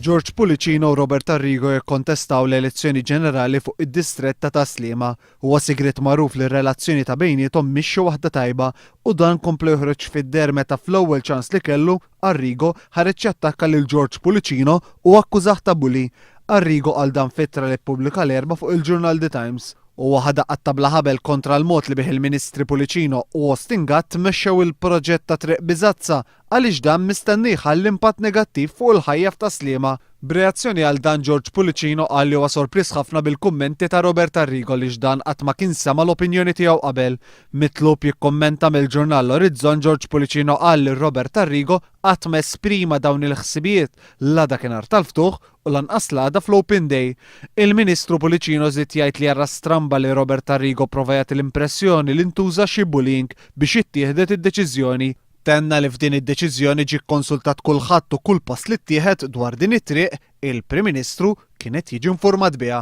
George Pullicino u Robert Arrigo jikkontestaw l-elezzjoni ġenerali fuq id-distrett ta' Tas-Sliema. Huwa sigriet magħruf li r-relazzjoni ta' bejniethom mhix xi waħda tajba u dan kompla joħroġ fid-deher meta fl-ewwel ċans li kellu, Arrigo ħareġ jattakka lil George Pullicino u akkużah ta' bully. Arrigo qal dan f'ittra li ppubblika l-Erbgħa fuq il-ġurnal The Times. Huwa ħa daqqa ta' bla ħabel kontra l-mod li bih il-Ministri Pullicino u Austin Gatt mexxew il-proġett ta' Triq Biżazza għaliex dan mistenni jħalli impatt negattiv fuq il-ħajja f'Tas-Sliema. B'reazzjoni għal dan George Pullicino qal li huwa sorpriż ħafna bil-kummenti ta' Robert Arrigo għaliex dan qatt ma kien sema' l-opinjoni tiegħu qabel. Mitlub jikkummenta mill-ġurnal L-Orizzont George Pullicino qal li Robert Arrigo qatt ma esprima dawn il-ħsibijiet la dakinhar tal-ftuħ u lanqas l-għada fl-Open Day. Il-Ministru Pullicino żied jgħid li jara stramba li Robert Arrigo prova jagħti l-impressjoni li ntuża xi bullying biex ittieħdet id-deċiżjoni. Tenna li f'din id-deċiżjoni ġie kkonsultat kulħadd u kull pass li ttieħed dwar din it-triq, il-Prim Ministru kien qed jiġi nfurmat biha.